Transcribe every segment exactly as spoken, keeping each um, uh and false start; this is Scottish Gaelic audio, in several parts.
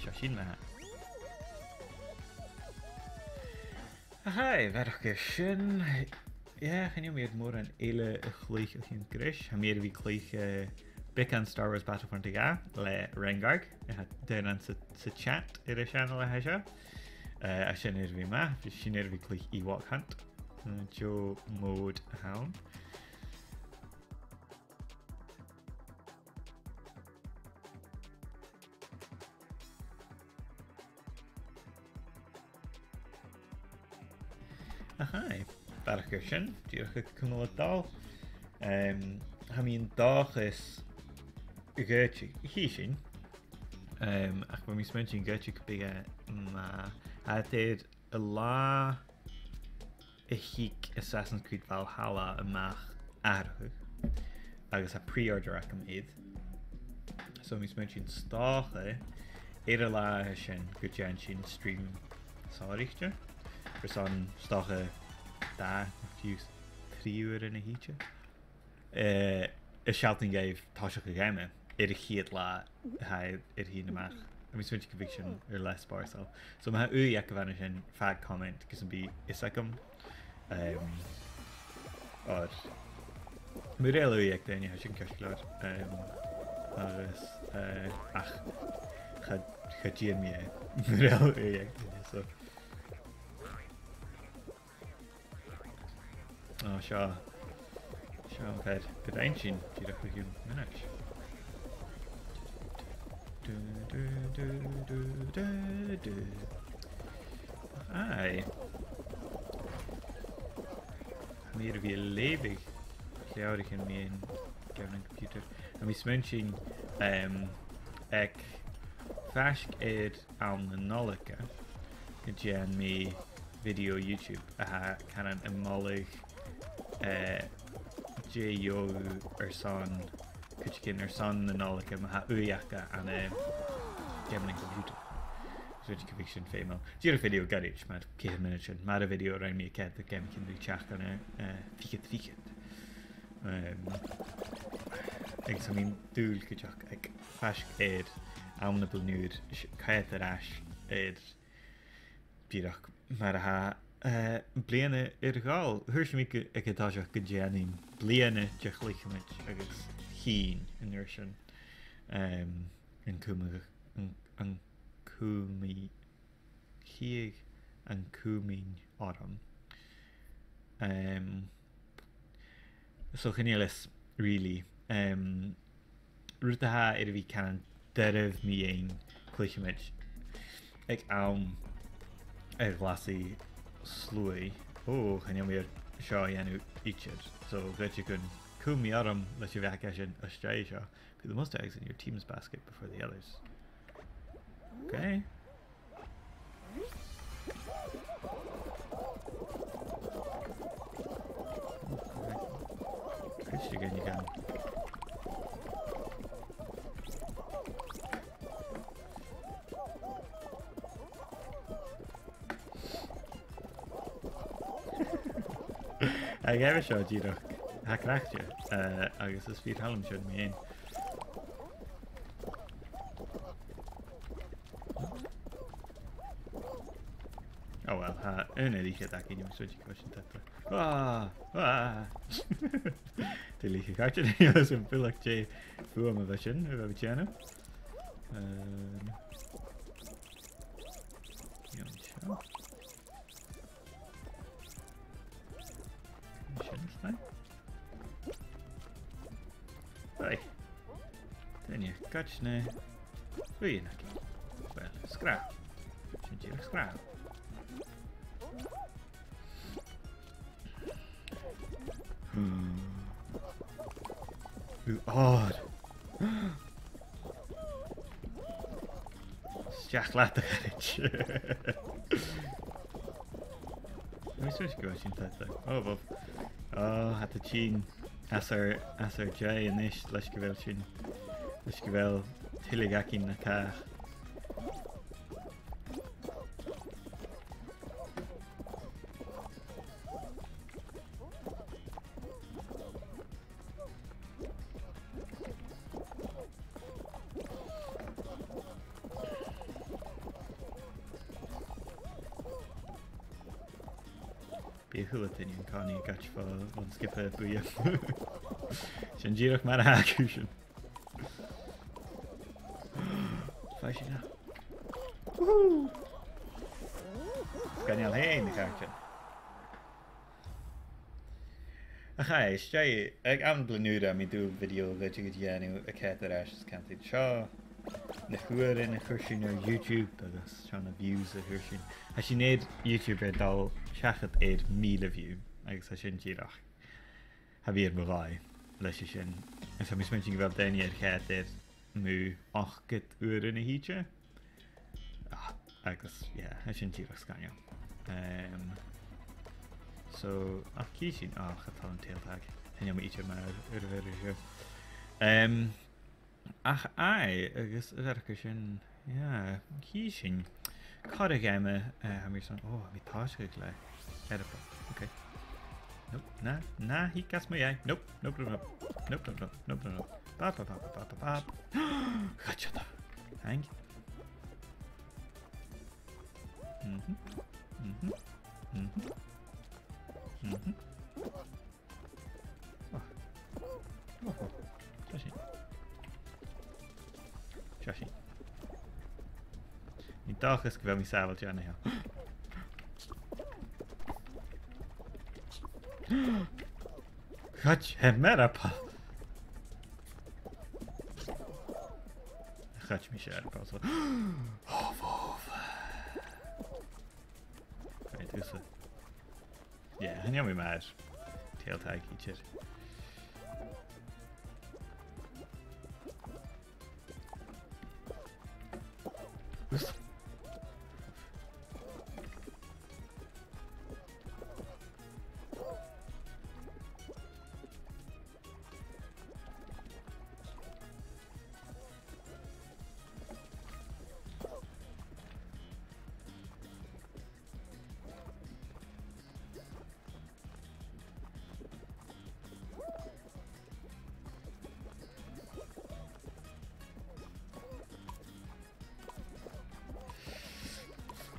Seo sinn ma-thà. Aha, a bharrachd air sin. Yeah, chan eil mi air mòran eile a chluich o chionn greis. Tha mi air a bhith a' cluich, eh, beagan Star Wars Battlefront a dhà le Rengar. Eh, tha daoine ann sa, sa chat air a' channel a tha seo. Eh, tha sin air a bhith math, bha sinn air a bhith a' cluich Ewok Hunt. Eh, deagh mhòd a th' ann. Aha, barrachd air sin, dìreach a' cumail a' dol. Em, tha mi an dòchas gu bheil, chì sinn. Em, ach bha mi a' smaointinn gu bheil e math, tha e air an latha a thig Assassin's Creed Valhalla a-mach atharrachadh, agus tha pre-order agam air. So, tha mi a' smaointinn 's dòcha, air an latha sin, gun dèan sinn stream sònraichte. Airson 's dòcha dà, fiù 's trì uairean a thìde. Eh, is sealltainn dhuibh toiseach a' gheama air a' chiad latha, tha e air tighinn a-mach. Tha mi a' smaointinn gum bi sin air leth spòrsail. So ma tha ùidh agaibh ann a sin, fàg comment, gus am bi fios agam. Em, oir mura h-eil ùidh aig daoine, tha sin ceart gu leòr. Em, agus, eh, ach cha, cha dèan mi e mura h-eil ùidh aig daoine, so. Ò, seo. Seo, ceart. Gu deimhinne sin, dìreach o chionn mionaid. Du, du, du, du, du, du. Aye. Tha mi air a bhith a' leughadh leabhraichean mu dheidhinn geamannan computer. Tha mi a' smaointinn, em, aig faisg air àm na Nollaige, gun dèan mi video YouTube a tha caran a' moladh, eh, dè gheibh thu airson, cuideigin airson na Nollaige ma tha ùidh aca ann an, eh, geamannan computer. So, tha mi a' creidsinn gum bi sin feumail. Dìreach video goirid, mar ceithir mionaidean, mar a' video a rinn mi a' coimhead air geamaichean ri teachd ann an, eh, fichead fichead. Em, agus tha mi an dùil gun deach aig faisg air àm na Bliadhn' Ùire, s-, coimhead air ais air dìreach mar a tha, eh, bliadhna air a dhol. Thuirt mi gu, aig an toiseach gun dèanainn bliadhna de chluicheamaid agus chì sinn an uair sin, em, an cumadh, an, an cumadh, chì sinn an cumadh orm. Em, so chan eil fhios, really. Em, rud a tha air a bhith caran doirbh mu dheidhinn cluicheamaid aig àm air ghlasadh sluaigh. Ò, chan eil mi air seo a dhèanamh idir. So, dh'fhaodte gun cùm mi orm leis a bhith ag èisteachd ris an seo. Put the most eggs in your team's basket before the others. Okay. Cruise again, you can. Tha an geama seo dìreach, tha e craicte, eh, agus is fìor thoil leam sin mu dheidhinn. Oh well, tha aon air fhichead againn, agus rud a ghabh sinn tata. Ah! Ah! Dè lìofa cairtean, agus am buileach dè fuaim a bha sin, a bha mi a' dèanamh. Ehm, dèan seo. Sin is fine. Right. Duine, gait na. Ui, na. Well, scrap. Sin dìreach scrap. Hmm. Ù, odd. Steach leat, a charaid. Tha mi a' smaointinn gu bheil sinn tata. Oh, above. Oh, tha iad a' tighinn às ar, às ar dèidh a-nis, leis gu bheil sinn, leis gu bheil tuilleadh againn na càch. Bidh a h-uile duine an-còmhnaidh a' gabhail fo bhun sgioba buidhe. Sin dìreach mar a tha cùisean. Faigh sin a. Woohoo! Sgoinneil fhèin, a chàirdean. Ach aye, 's e, aig àm na Bliadhn' Ùire, tha mi an dùil video a dhèanamh a' coimhead air ais is ceann seo na h-uairean a chuir sinn air YouTube agus seo na views a chuir sinn. Tha sinn air YouTube air dol seachad air mìle view agus tha sin dìreach, tha mi air mo dhòigh leis a sin. Is tha mi a' smaointinn gu bheil daoine air coimhead air mu ochdad uairean a thìde. Ah, agus, yeah, tha sin dìreach sgoinneil. Um, so, ach chì sinn, ach, a' toirt an tail tag. Chan eil mi idir mar a bha seo. Um, ach aye, agus a bharrachd air sin, yeah, chì sinn. Còrr a' gheama, eh, tha mi airson, oh, tha mi a' tòiseachadh le Earpa. Okay. Nope, na, na, thig às mo dhèidh. Nope, nope, nope, nope. Nope, nope, nope, nope, nope, nope. Bap, bap, bap, bap, bap, bap. Gotcha. Thank you. Mhm. Mhm. Mhm. Mhm. Oh. Oh, oh. Seo sinn. Seo sinn. Tha mi an dòchas gu bheil mi sàbhailte an seo. Ghoid, tha mi Earpa. Ghoid, tha mi Earpa, so. Oh, bhobh. Right, thusa. Yeah, chan eil mi mar tail tag idir. Thusa.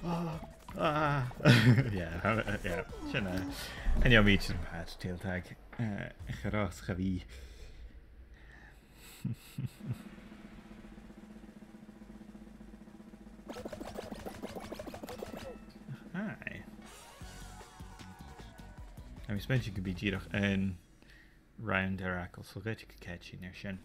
Ah, ah. Yeah, uh, yeah. Sin e. Chan eil mi idir mar tail tag. Eh, cha robh, cha bhi. Aye. Tha mi a' smaointinn gum bi dìreach aon round air fhàgail, so dh'fhaodte gun coimhead sinn air sin.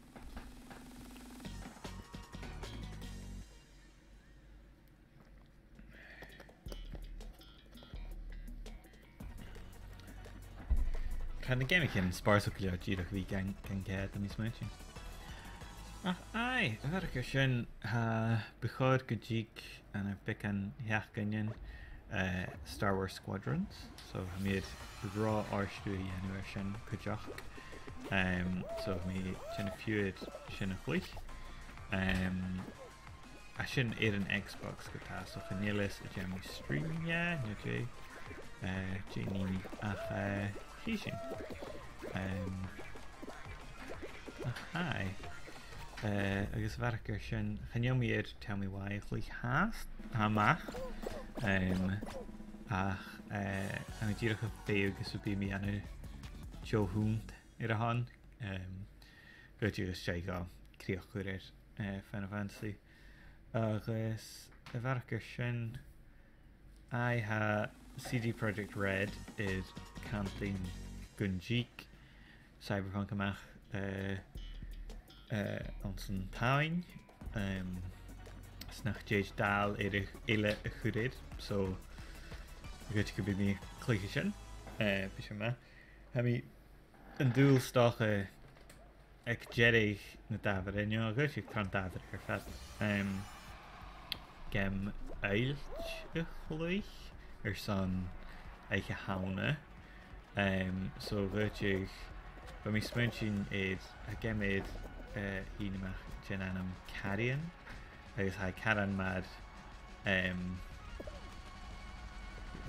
Tha na geamaichean spòrsail gu leòr dìreach a bhith gan, gan coimhead, tha mi a' smaointinn. Ach aye, a bharrachd air sin, tha, bu chòir gun tig ann am beagan sheachdainean, eh, Star Wars Squadrons. So, tha mi air ro òrdugh a dhèanamh air sin cuideachd. Em, so, tha mi a' dèanamh fiughair sin a chluich. Em, tha sin air an Xbox co-dhiù, so chan eil fhios an dèan mi streaming e, no dè, eh, dè nì mi, ach, eh, chì sinn. Em, ach aye. Eh, agus a bharrachd air sin, chan eil mi air Tell Me Why a chluich fhathast, tha e math. Em, ach, eh, tha mi dìreach a' feitheamh gus am bi mi a' dèanamh deagh shunnd air a shon. Em, dh'fhaodte gun tèid gu crìoch a chur air, eh, Final Fantasy. Agus a bharrachd air sin, aye, tha C D Projekt Red air cantainn gun tig Cyberpunk a-mach, eh, eh, anns an t-Samhain, em, 's nach tèid dàil eile, eile a chur air, so dh'fhaodte gum bi mi a' cluich sin, eh, bidh sin math. Tha mi an dùil 's dòcha aig deireadh na Dàmhair, no dh'fhaodte tron Dàmhair air fad, em, geam Uillt a chluich airson Oidhche Shamhna. Em, so dh'fhaodte, bha mi a' smaointinn air, tha geam air, eh, tighinn a-mach den ainm Carrion, agus tha Carrion mar, em,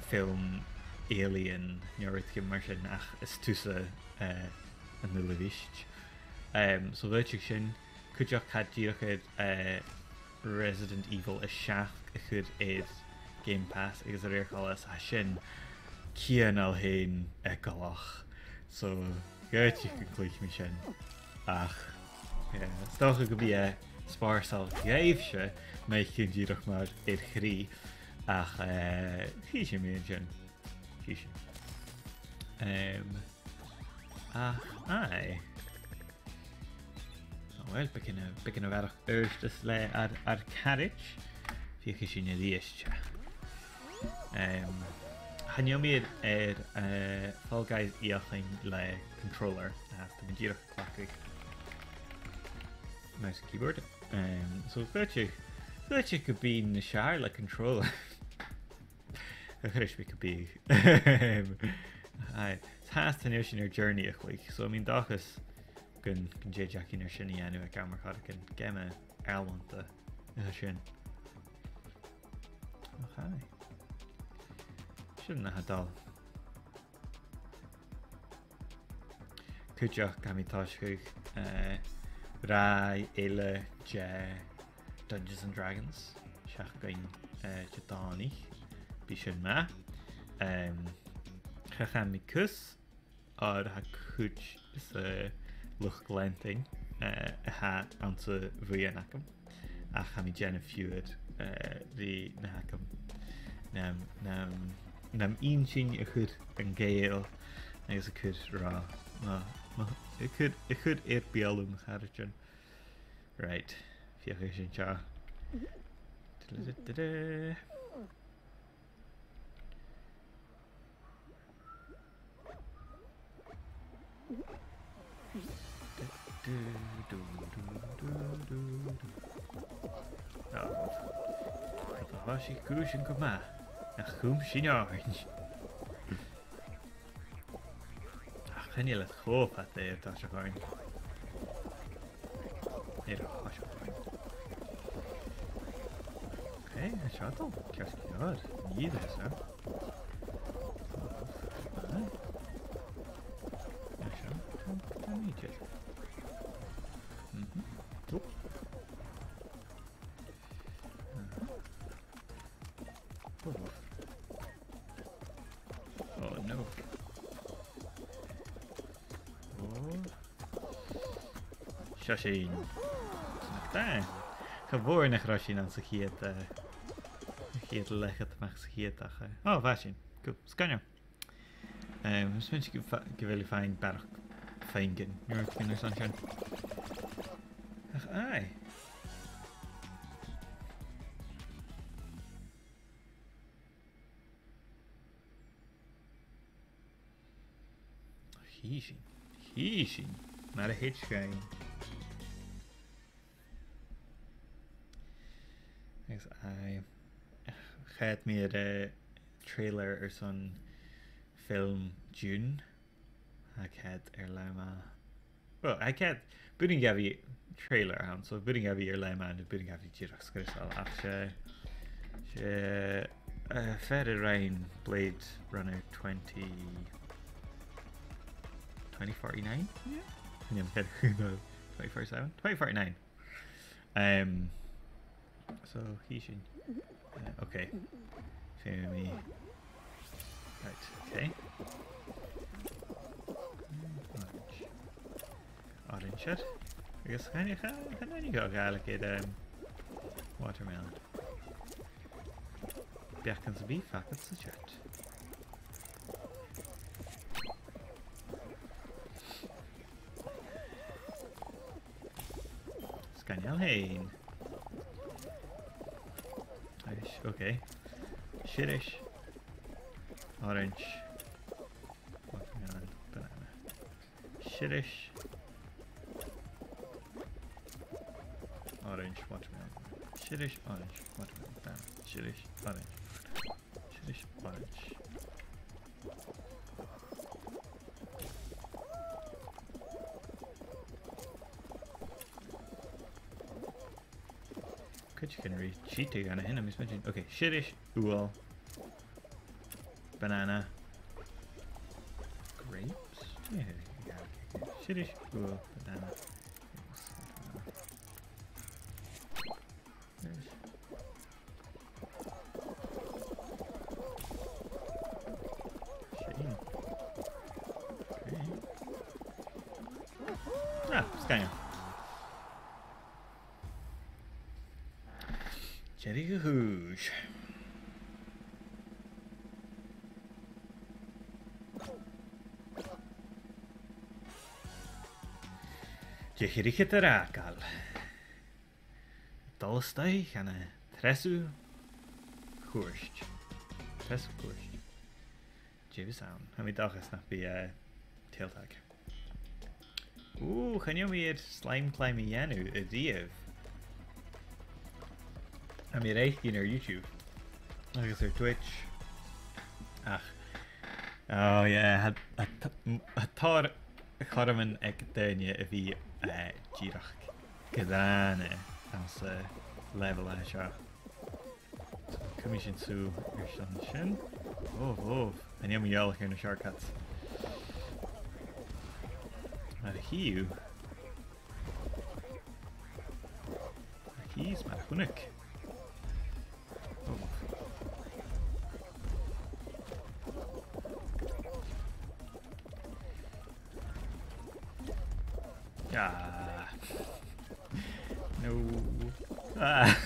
film Alien, no rudeigin mar sin, ach is tusa, eh, an uilebheist. Em, so dh'fhaodte sin, cuideachd tha dìreach air, eh, Resident Evil a seachd a chur air Game Pass, agus a rèir choltais tha sin cianail fhèin eagalach. So, dh'fhaodte gun cluich mi sin. Ach, yeah, 's dòcha gum bi e spòrsail dhuibhse, ma chì sinn dìreach mar air chrith. Ach, eh, chì sinn mu dheidhinn sin. Chì sinn. Em, ach, aye. O, uill, beagan a, beagan a bharrachd air adhart le ar, ar caraid. Feuchaidh sinn a-rithist e. Em, chan eil mi air, air, eh, Fall Guys fheuchainn le controller, ach tha mi dìreach a' cleachdadh mouse and keyboard. Em, so dh'fhaodte, dh'fhaodte gum bi e nas fheàrr le controller. A chreid mi gum bi. Em, aye, 's fhathast chan eil sinn air Journey a chluich, so tha mi an dòchas gun, gun tèid againn air sin a dhèanamh aig àm air choreigin, geama ealanta a tha sin. Ach aye. Sin na tha dol. Cuideachd, tha mi a' tòiseachadh, eh, ràith eile de Dungeons and Dragons, seachdain, eh, Didòmhnaich. Bidh sin math. Em, cha chan mi cus, oir tha cuid sa luchd-leantainn, eh, a tha anns a' bhuidheann agam. Ach tha mi a' dèanamh fiughair, eh, ri na th' agam. Nam, nam, nam inntinn a chur an cèill agus a chur ro, no, no, a chur, a chur air beulaibh mo charaidean. Right. Feuchaidh sinn seo. Da-da-da-da. Oh. Tha sinn a' cùisean gu math. Nach cùm sinn oirnn. Ach, chan eil iad cho fada air an toiseach oirnn. Air an toiseach oirnn. Ok, an seo a' dol. Ceart gu leòr. Nì e sin. Aye. An seo. Tha, tha mi a' dèanamh. Mhm. Oop. Aha. Oh. Oh no. Oh. Seo sinn. Nach dà. Cha mhòr nach robh sinn anns a' chiad, eh, a' chiad leth-cheud a-mach sa chiad ach, eh, oh, bha sinn. Cool. Sgoinneil. Em, tha mi a' smaointinn gu fa-, gu bheil e faighinn barrachd phuingean. Nuair a bhios sinn airson sin. Ach, aye. Chì sinn. Chì sinn. Mar a thèid dhuinn. Agus aye, choimhead mi air, eh, trailer airson film Dune. Tha cead air leth math. Well, tha cead, b' urrainn dha bhith trailer ann, so b' urrainn dha bhith air leth math, b' urrainn dha bhith dìreach sgriosail, ach 's e, 's e, eh, fear a rinn Blade Runner twenty, twenty forty-nine? Yeah. Chan eil mi cinnteach. Twenty forty-seven? Twenty forty-nine. Em, so, chì sinn. Eh, ok. Feumaidh mi. Right, ok. Orange. Orange seo. Agus chan eil, chan, chan eil gu Gàidhlig air, em, watermelon. Beagan sam bith fhathast sa chat. Sgoinneil fhèin. Nice, ok. Siris. Orange. Watermelon. Banana. Siris. Orange. Watermelon. Siris. Orange. Watermelon. Banana. Siris. Orange. Siris. Orange. Cuideigin ri cheat a dhèanamh an sin, tha mi a' smaointinn. Ok, siris, ubhal, banana, grapes? Yeah, yeah, ok. Siris, ubhal, banana. Nice. Deireadh a' chùis. Dè tha iad ag ràdh? Dol a-steach chun an treasamh cuairt. Treasamh cuairt. Dè bhios ann? Tha mi an dòchas nach bi, eh, tail tag. Ù, chan eil mi air Slime Climb a dhèanamh a-riamh. Tha mi air fhaicinn air YouTube agus air Twitch. Ach, oh yeah, tha, tha, tha, tha tòrr chothroman aig daoine a bhith, eh, dìreach grànna anns an level a tha seo. Cumaidh sinn sùil airson sin. Oh, oh. Chan eil mi eòlach air na shortcuts. Mar a chì thu. Mar a chì 's mar a chunnaic. Oh. Ah. No. Ah.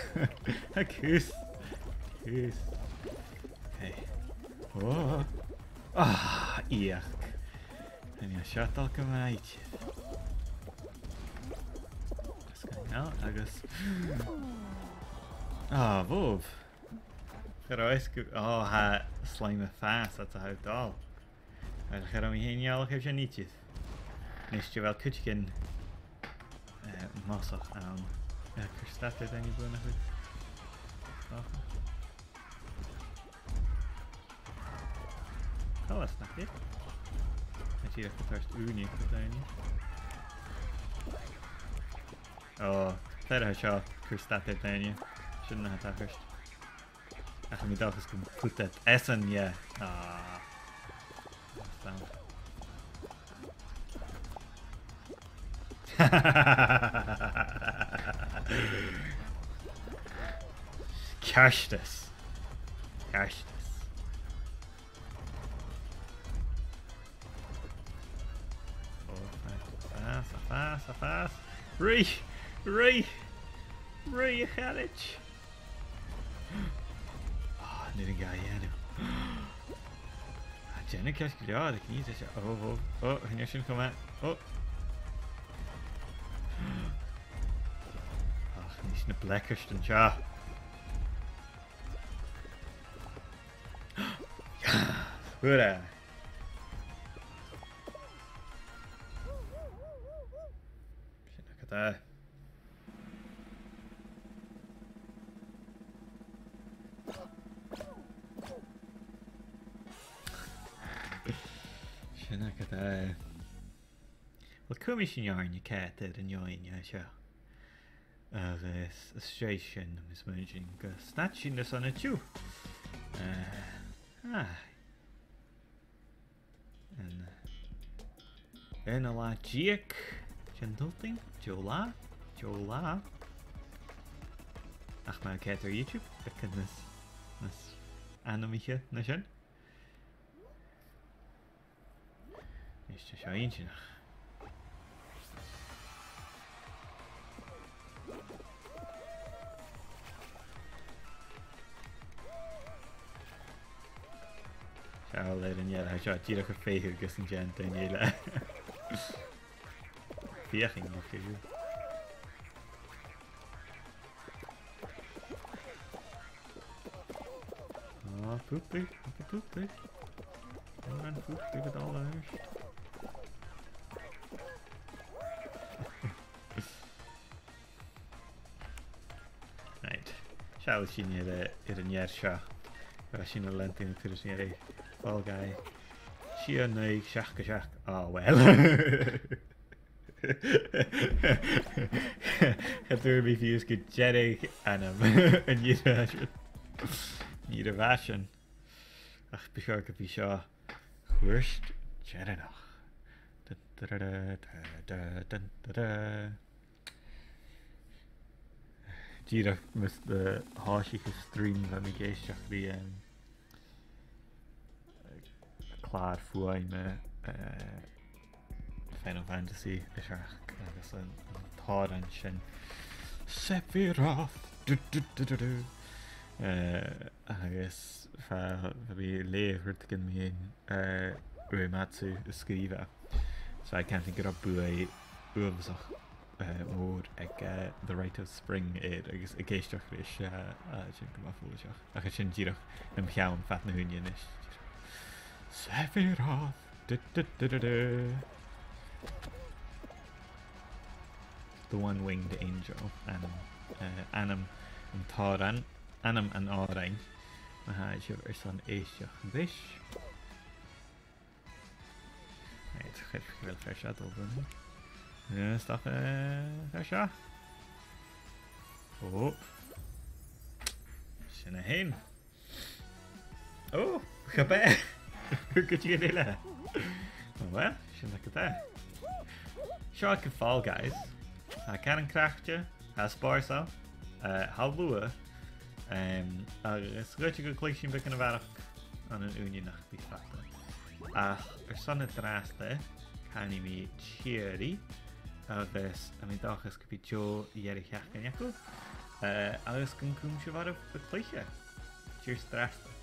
A cus. Cus. Hey. Oh. Ah, iach. Chan eil seo a' dol gu math idir. Agus, no, agus. Ah, bhobh. Chuir e os gu, oh, tha slime a' fàs, that's how dull. Uill, cha robh mi fhìn eòlach air sin idir. Nis, dè bheil cuideigin, eh, mosach ann? Eh, a' cur stad air daoine buan a chuid. Coltas nach e? Tha dìreach a' toirt ùine gu daoine. Oh, fear a tha seo, a' cur stad air daoine. Sin na tha tachairt. Ach tha mi an dòchas gum put iad esan, yeah. Ah. Stop. Ceartas. Ceartas. Oh, fàs, fàs, fàs, fàs. Ruith! Ruith! Ruith, a charaid! Ah, nì mi gabhail a dhèanamh. Ah, dèanamh ceart gu leòr, ach nì seo. Oh, oh, oh, chan eil sin cho math. Oh. Ach, nì sinn na blaiceardan seo. Hurrah! Sin agad e. Sin agad e. Uill, cumaidh sinn oirnn a' coimhead air an fheadhainn seo. Agus às dèidh sin, tha mi a' smaoineachadh gun stad sinn airson an-diugh. Eh, ah. An, an latha deug den t-Sultain, deagh latha, deagh latha. Ach ma tha coimhead air YouTube, beagan nas, nas ainmiche na sin. Is seo inntinneach. Seall air an fhear seo, dìreach a' feitheamh gus an dèan daoine eile feuchainn ri fiù. Ah, putaidh, putaidh, putaidh. An putaidh gu dol leis? Right. Seall sinn air, air an fhear seo. Bha sinn a' leantainn a' cur sinn air Fall Guy. Sia, naoi, seachd, seachd. Ah, well. Cha d' fhuair mi fiù 's gu deireadh ainm an fhir a bha sin. An fhir a bha sin. Ach bu chòir gum bi seo chuairt deireannach. Dun, da, da, da. Dìreach mus do thòisich an stream, bha mi ag èisteachd ri, em, clàr fuaime, eh, Final Fantasy a seachd agus an, an t-òran sin. Sephiroth! Du, du, du, du, du. Eh, agus bha, bha mi a' leughadh rudeigin mu dheidhinn, eh, Uematsu a' sgrìobhadh. So I can't think gur e buaidh uabhasach, eh, mòr aig, eh, The Rite of Spring air agus ag èisteachd ris, eh, eh, sin gu math follaiseach. Ach sin dìreach nam cheann fad na h-ùine a-nis. Sephiroth! Du, du, du, du, du. The One-Winged Angel. Ainm, eh, ainm an t-òrain, ainm an òrain. Ma tha sibh airson èisteachd ris. Right, chuir, chuir fear seo dol dhan. Eh, stop, eh, fear seo. Oh. Sin e fhèin. Oh, cha b' e. Thug e dhomh an uile. Oh, well, sin agad e. Seo agaibh Fall Guys. Tha e caran craicte, tha e spòrsail, eh, tha e luath, em, agus dh'fhaodte gun cluich sinn beagan a bharrachd ann an ùine nach bi fada. Ach airson an-dràsta, canaidh mi Cheery, agus tha mi an dòchas gum bi deagh dheireadh-sheachdain agaibh, eh, agus gun cùm sibh oirbh a' cluiche. Cheers an-dràsta.